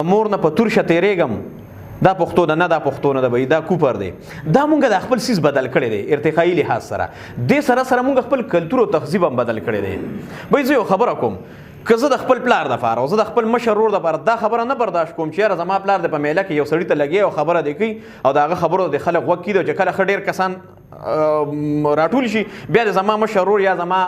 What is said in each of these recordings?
د مور نه په تورشه تېرېږم، دا پښتو ده نه، دا پښتو نه ده بھئی، دا کوپر دی. دا مونږ د خپل سیز بدل کړی دی ارتقایي لحاظ سره. دې سره سره مونږ خپل کلتور او تهذیب هم بدل کړی دی. بھئی زه یو خبره کوم، که زه د خپل پلار دپاره او زه د خپل مشر ورور دپاره دا خبره نه برداشت کوم چې یاره زما پلار د په میله کې یو سړي ته لګي او خبره دی کوي او د هغه خبرو د خلک غوږ کیږي، چې کله ښه ډېر کسان راټول شي بیا د زما مشر ورور یا زما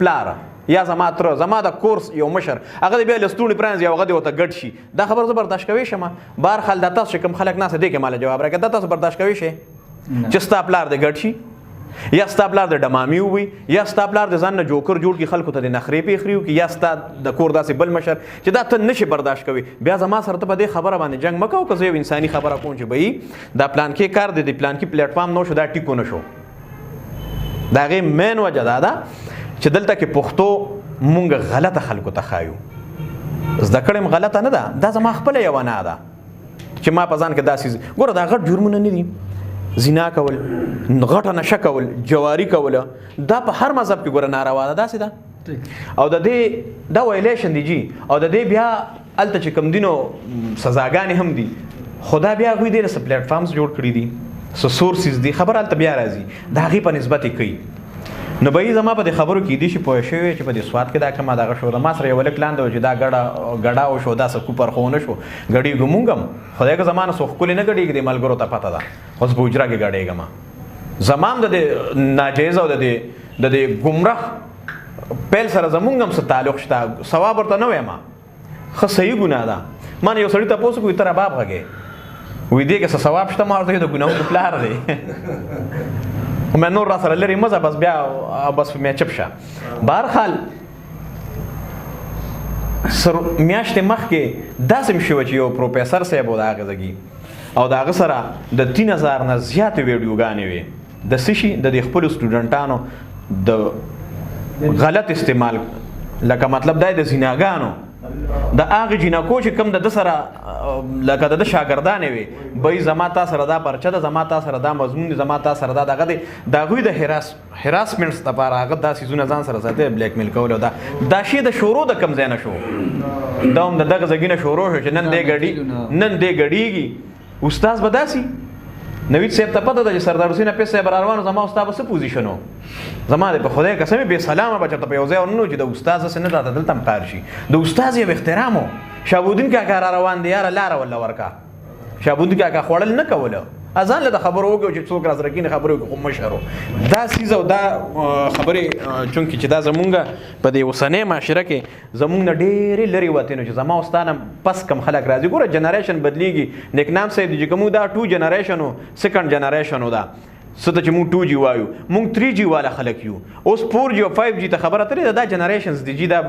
پلار یا زما تره زما د کورس یو مشر هغه بیا لستوڼي پرانیزي او هغه دې ورته ګډ شي، دا خبره زه برداشت کوی شم؟ بهرحال دا تاسو چې کوم خلک ناست دې کې ماله جواب راکړه، دا تاسو برداشت کوی شئ چې ستا پلار دې ګډ شي یا ستا پلار د ډمامي وي یا ستا پلار د ځان نه جوکر جوړ کړي خلکو ته د نخرې پېښري وکړي یا ستا د کور داسې بل مشر چې دا ته نشي برداشت کوي، بیا زما سره ته په دې خبره باندې جنګ مه کوه. که زه یو انساني خبره کوم چې بهیي دا پلان کې کار دی، د پلان کې پلیټفارم نو شو، دا ټیکو نه شو، د هغې مین وجه دا ده چې دلته کې پښتو مونږ غلطه خلکو ته ښایو. زده کړې هم غلطه نه ده، دا زما خپله یوه نه ده چې ما په ځان کې داسې ګوره دا غټ جرمونه نه دي، زنا کول، غټه نشه کول، جواری کول، دا په هر مذهب کې ګوره ناروا ده، داسې ده. او د دې دا وایلیشن دی جی، او د دې بیا هلته چې کوم دینو سزاګانې هم دي، خو دا بیا هغوی دې څه پلیټ فارمز جوړ کړي دي، څه سورسز دي، خبره هلته بیا راځي، د هغې په نسبت یې کوي. نو به یې زما په دې خبرو کې دي چې پوه شوی چې په دې سوات کې دا کومه دغه شو، ما سره یو هلک لاندې و چې دا ګډا وشو، دا څه کوپر خو نه شو، ګډېږو مونږ هم، خدای که زما نه څو ښکلې نه ګډېږي، دې ملګرو ته پته ده، خو زه په حجره کې ګډېږم. زما هم د دې ناجایز او د دې ګمراه پیل سره زمونږ هم څه تعلق شته، ثواب ورته نه وایم، ښه صحیح ګناه ده. ما نه یو سړي تپوس وکړو، ته رباب غږې، وایي دې کې څه ثواب شته؟ ما ورته وویل د ګناهونو پلار دی. خو مې نور را سره لرې مه ځه، بس بیا بس مې چپ شه. بهرحال سر میاشتې مخکې داسې هم شوه چې یو پروفیسر صاحب و د هغې ځګي او د هغه سره د 3000 نه زیاتې ویډیوګانې وې د څه شي، د دې خپلو سټوډنټانو د غلط استعمال، لکه مطلب دا د زیناګانو د هغې جینکو چې کوم د ده سره لکه د ده شاګردانې وې، بهیي زما تا سره دا پرچه ده، زما تا سره دا مضمون دی، زما تا سره دا دغه دی، د هغوی د هراسمنټس دپاره هغه دا څیزونه ځان سره ساتي، بلیک میل کول. دا دا شی د شروع د کوم ځای نه شو، دا هم د دغه ځای نه شروع شو چې نن دې ګډي، نن دې ګډېږي. استاد به داسې نوید صاحب ته پته ده چې سردار حسین حافظ صاحب را روان، زما استاد به څه پوزیشن و، زما د په خدای قسم بې سلامه به چېرته په یو ځای ورننوځي چې د استاد داسې نه راته دلته هم کار شي، د استاد یو احترام و. شهاب الدین کاکا را روان دی، یاره لاره ورله ورکه. شهاب الدین کاکا خوړل نه کوله، ځان له د خبرو وکړو چې څوک را سره کښېني خبرې وکړي، خو مشر و. دا څیز او دا خبرې چونکې چې دا زمونږ په دې اوسنۍ معاشره کې زمونږ نه ډېرې لرې وتې، نو چې زما او ستا نه پس کم خلک راځي، ګوره جنریشن بدلیږي. نیکنام صاحب دی چې کوم دا 2 جنریشن و، سیکنډ جنریشن و، دا څه ته چې مونږ 2 جي وایو، مونږ 3 جي والا خلک یو، اوس 4 جي او 5 جي ته خبره تللې ده. دا جنریشنز دي جي، دا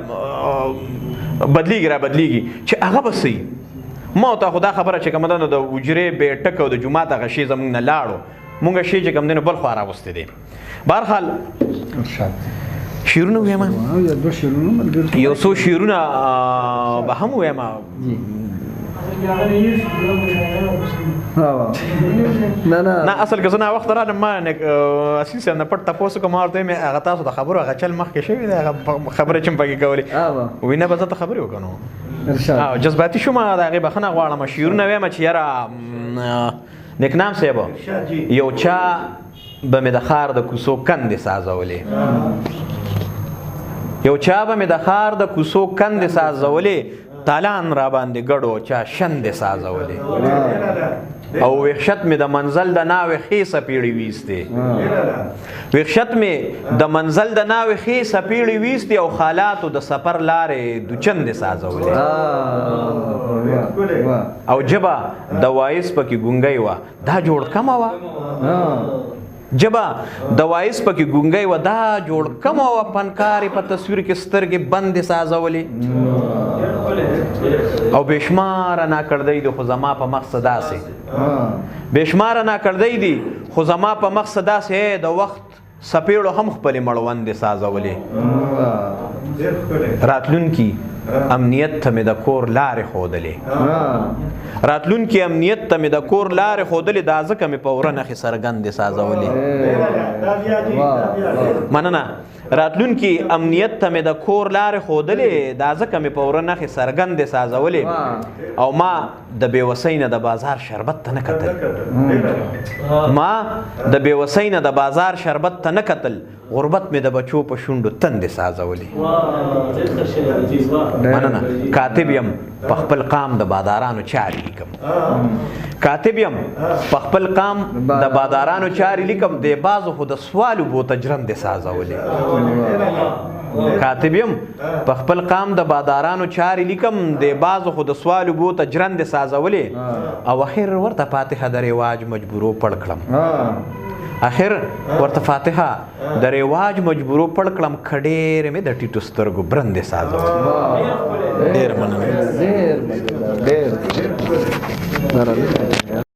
بدلیږي را بدلیږي چې هغه به څه وي. ما او تا خو دا خبره چې کومه ده نو د حجرې بیټک او د جومات هغه شی زمونږ نه لاړو، مونږ شی چې کوم دی نو بل خوا راوستی دی. بهرحال شعرونه ووایم، یو څو شعرونه به هم ووایم. نه اصل کې زه ناوخته رالم، ما اصیل صاحب نه پټ تپوس وکړ، ما ورته وویل هغه تاسو د خبرو هغه چل مخکې شوی دی، هغه خبرې چې مې پکې کولې، وایي نه به زه ته خبرې وکړم. جذباتي شوم، د هغې بښنه غواړم. شعرونه وایم چې یاره نیکنام صاحب، یو چا به مې د ښار د کوڅو کندې سازولې، یو چا به مې د ښار د کوڅو کندې سازولې، تالان را باندې ګډو چا شندې سازولې، او وحشت مې د منزل د ناوې ښې څپېړې ویستې، وحشت مې د منزل د ناوې ښې څپېړې ویستې، او خالاتو د سفر لارې دوچندې سازولې، او ژبه د وایس پکې ګونګۍ وه دا جوړ کمه وه، ژبه د وایس پکې ګونګۍ وه دا جوړ کمه وه، فنکارې په تصویر کې سترګې بندې سازولې، او بېشماره ناکړدۍ دي خو زما په مخ څه داسې، بېشماره ناکړدۍ دي خو زما په مخ څه داسې، د وخت سپېړو هم خپلې مړوندې سازولې، راتلونکي امنیت ته مې د کور لارې ښودلې، راتلونکي امنیت ته مې د کور لارې ښودلې، دا ځکه مې په وره نښې څرګندې سازولې. مننه. راتلونکي امنیت ته مې د کور لارې ښودلې، دا ځکه مې په وره نښې څرګندې سازولې، او ما د بېوسۍ نه د بازار شربت ته نه کتل، ما د بېوسۍ نه د بازار شربت ته نه کتل، غربت مې د بچو په شونډو تندې سازولې. مننه. کاتب یم په خپل قام د بادارانو چارې لیکم، کاتب یم په خپل قام د بادارانو چارې لیکم، د بازو خو د سوالو بوته ژرندې سازولې. کاتب یم په خپل قام د بادارانو چارې لیکم، د بازو خو د سوالو بوته ژرندې سازولې، او اخر ورته فاتحه د رواج مجبورو پړ کړم، اخر ورته فاتحه د رواج مجبورو پړ کړم، که ډېر مې د ټیټو سترګو برندې سازولې. ډېر مننه. ډېر ډېر.